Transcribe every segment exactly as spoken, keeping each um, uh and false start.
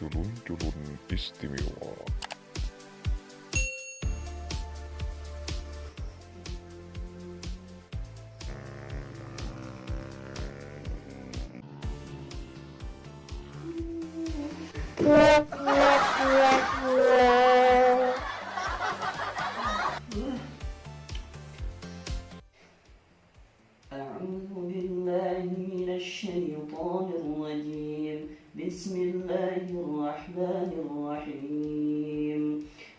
Culun-culun istimewa. أعوذ بالله من الشيطان الرجيم. بسم الله الرحمن الرحيم.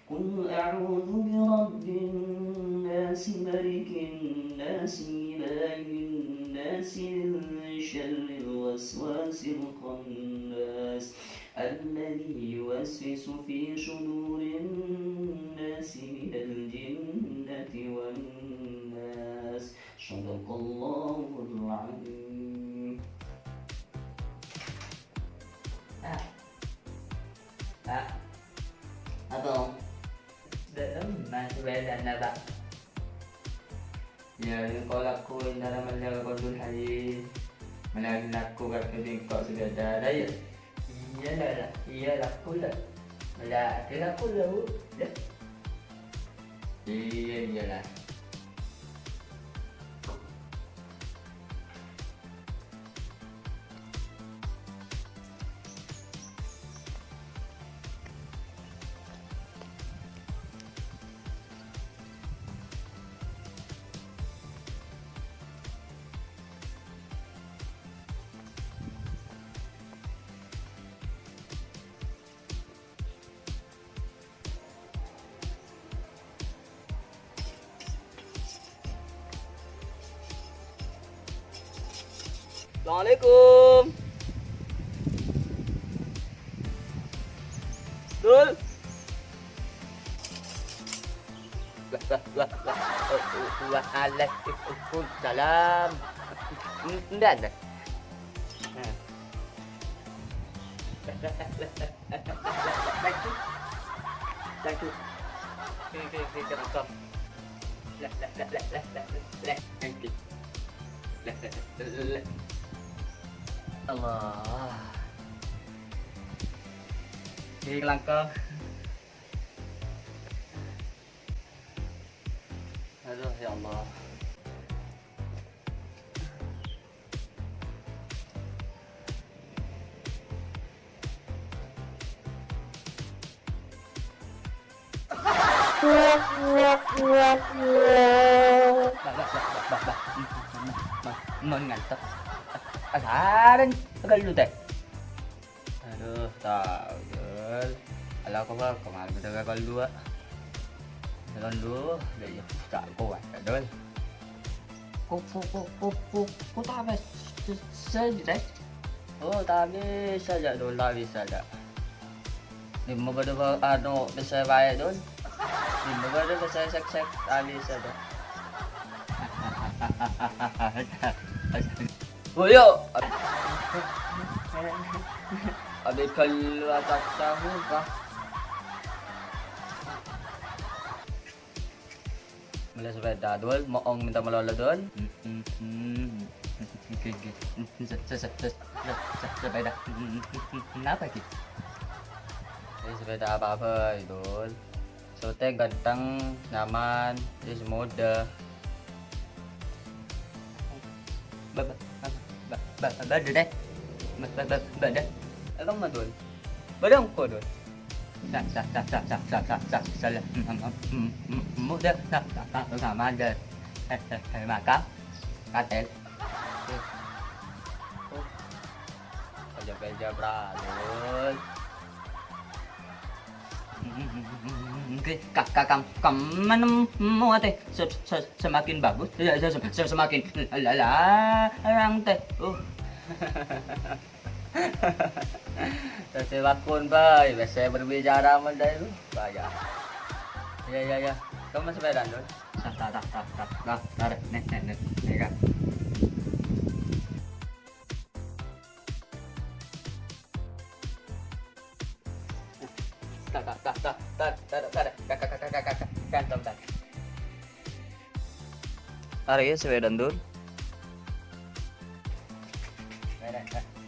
قل أعوذ برب الناس، ملك الناس، إله الناس، من شر الوسواس الخناس، الذي يوسوس في صدور الناس من الجنة والناس. Sadaqallahul adzim. Ah. Ah. Apa, Om? Dâ' remma sapèdana, Pak? Iyâ, engko' lagghu' èntara mellè ka Kondul Haji. Mellè lagghu' ka bengko' sapèda, la, iyâ? Iyâ, la, la. Iyâ, lagghu', la. Mellè lagghu', la, Bu. Iyâ. Iyâ, iyâ, la. Assalamualaikum. Dul. Wah, wah, wah, wah. Waalaikumsalam. Ndak, ndak. Nah. Thank you. Thank you. Oke, oke, oke, oke, oke. Thank you. Allah. Oke, langkong. Aduh, ya Allah. Bah, bah, bah, bah, bah, bah. Mon ngantok. Asaran, pegal lu, Teh. Aduh, tao, Dul. Ala ko, Bang, kemarin kita gagal dua. Jalan dulu, ya, ya, tak kuat, Dul. Ku, ku, ku, ku, ku, ku tak habis se-, se-, se-, Oh, tak bisa, ja, Dul, tak bisa, ja. Dimma bâdâ ba-, anu, bisa bae, Dul. Dimma bâdâ bisa sek-sek, tak bisa, ja. Boyo. Abi kalu atas tahu kah? Mellè sepeda, Dul. Mo'ong minta malolo, Dul. Oke, oke. Se-, se-, se-, se-, se-, sepeda. Kenapa, Ki? Eh, sepeda apa-apa, Dul. Soteng ganteng, nyaman, terus mode. Ba-, ba-, ba-, ba-, ba-, bâdâ, Dè. Ba-, ba-, ba-, bâdâ. Apa, Madul? Bâdâ engko', Dul. Sa-, sa-, sa-, salah. Mode. Sa-, sa-, sa-, sama aja. Eh, eh, eh, maka. Katel. Eh. Oh. Aja-aja, Bra, Dul. Ngghi, ka-, ka-, kam-, kammen mo ate se-, se-, semakin bagus, se-, se-, se-, semakin la-, la-, larang te. Uh. Sè lakon, Bay, bisa berbicara mon dai, uh, bahaya. Ya, ya, ya. Kamu sepeda, Dul? Tah, tah, tah, tah, tah, tah, tarik, nih, nih, nih, nih, Kak. Tah, tah, tah, tah, tah, tah, tah, tah, tah, tah, tah, tah, tah, tah, tah, tah. Arèya sepèdana, Dul. Arèya, tah.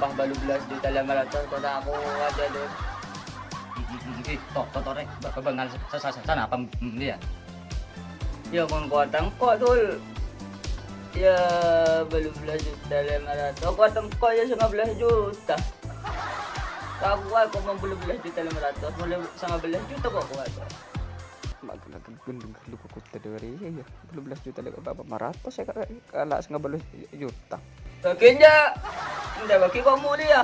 Pas bâlu bellâs juta lèma ratos, kok ta' kowat, Dul. Ih, to-, to-, tore, ba-, ba-, bângal sa-, sa-, sa-, sanapa, mm, iyâ? Iyâ, mon kowat engko', Dul. Iyâ, bâlu bellâs juta lèma ratos. Kowat engko', iyâ, sanga bellâs juta. Ta' kowat kok mon bâlu bellâs juta lèma ratos, mon sanga bellâs juta kok kowat. Maghlu ghâllu kok kottè dâri, iyâ, iyâ. Bâlu bellâs juta lè-, ba-, ba-, lèma ratos sè ka-, kala' sanga bellâs juta. Bâgi, enjâ'. Enjâ' bâgi kok molè, yâ.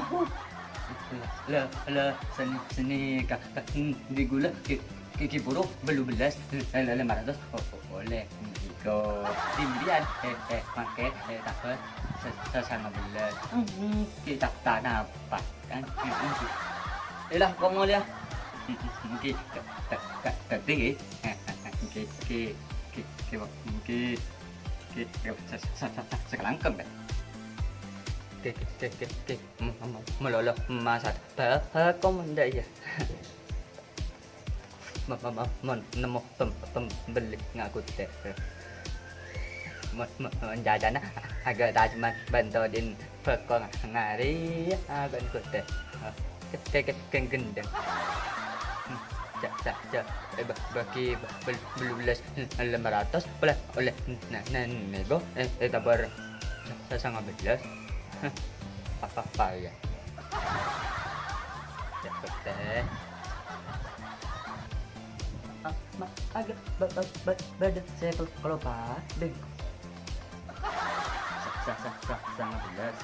Lè, lè, lè, sènè, sènè, ka, ka, hmm, di ghulâ, ki, ki, ki buru, bâlu bellâs, lè, lè, lèma ratos, o-, o-, ollè, iko. Dimbiyan, eh, eh, mangkè, eh, tapè, sa-, sa-, sanga bellâs. Hmm, hmm, ki, ta-, ta-, napa? Kan, hmm, hmm, ki. Ella, kok molè, yâ. Hmm, hmm, ki, ka, ka, ka, ka, ki, ki, ki, ki, ki, ki, ki, Oke, oke, oke, sa-, sa-, sa-, sa-, sakalangkong, Bè'. Oke, oke, oke, oke, oke. M-, m-, m-, malolo masa. Ba-, ba-, komanda, iyâ. Ma-, ma-, ma-, mon-, nemmo pem-, pembeli ngaku tè. Mon-, mon-, mon jajana agak tajman banto din Bâko nga-, ngarè, abâ' kottè. Ke-, ke-, ke-, gendeng. Hmm, ja-, ja-, ja-, eh, bâ-, bâgi bâ-, bâl-, bâlu bellâs, lèma ratos, ollè, ollè, na-, na-, nego, eh, eh, tabâr sa-, sanga bellâs. Hah, apa-apa, yâ. Ya, kottè. Ma-, ma-, aga-, ba-, ba-, ba-, bâdâ sè kal-, kalopa, Bèng. Sa-, sa-, sa-, sa-, sanga bellâs.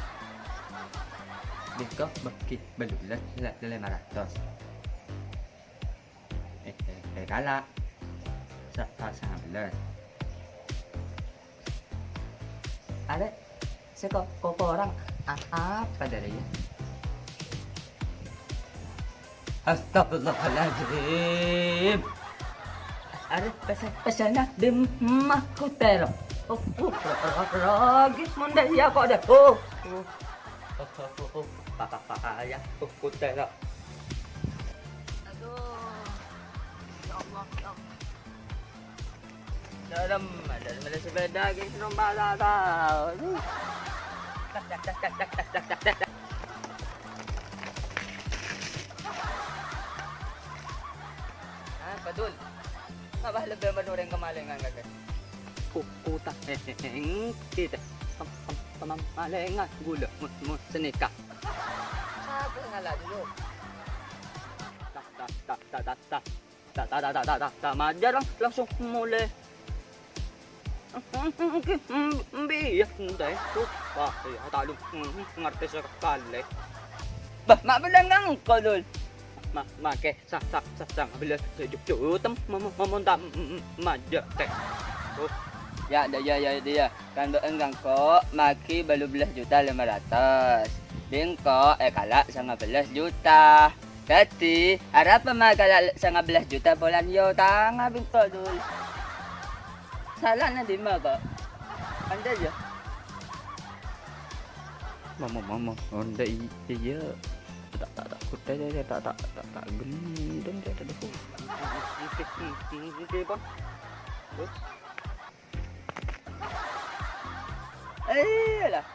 Bèng, kok bâgi bâlu bellâs, lè-, lè-, lèma ratos. Eh, eh, eh, kala'. Sa-, sa-, sanga bellâs. Arè, sè ko-, ko-, korang a-, apa dâri, yâ? Astagfirullahaladzim. Arè, pèssè-, pèssèna dimma kotèro. Oh, oh, ra-, ra-, ra-, ragi mon dâ' iyâ kok dâ'. Oh, oh, oh, oh, oh, pa-, pa-, pa-, ya, oh, kotèro. Aduh. Ya Allah, ya Allah. Dalem, dalem ada sepeda, guys, nomor tak tahu. Ah, Padul. Ngapa lebih menurun kemalingan, kakek? Kuku tak, eh, eh, eh, kita. Pem-, pem-, pemalingan gula, mu-, mu-, senika. Siapa yang ngalah dulu? Tak, tak, tak, tak, tak, tak. Ta', ta', ta', ta', ta', ta', ta', majâr lang-, langsung molè. Mbi-, mbiya, ndâ', wah, iyâ, ta' lu-, ngartè sakalè. Bâh, ma' bellâna engko', Dul. Ma-, ma-, makè sa-, sa-, sa-, sanga bellâs juta, ma-, ma-, ma-, mon ta', m-, m-, majâr, tè. Oh. Ya, dâ', ya, ya, dâ', ya. Kan bâ'na engko' maghi bâlu bellâs juta lèma ratos. Bi' engko' èkala' sanga bellâs juta. Dhâddhi, arapa ma' èkala' sanga bellâs juta polana èotanga bi' engko', Dul. Salana dimma, kok? Anda, ya? Mama, mama, anda i-, iya. Ta', ta', ta', kutè, ya, ya, ta', ta', ta', ta', gendeng, ya, ta', ta'. Eh, lah.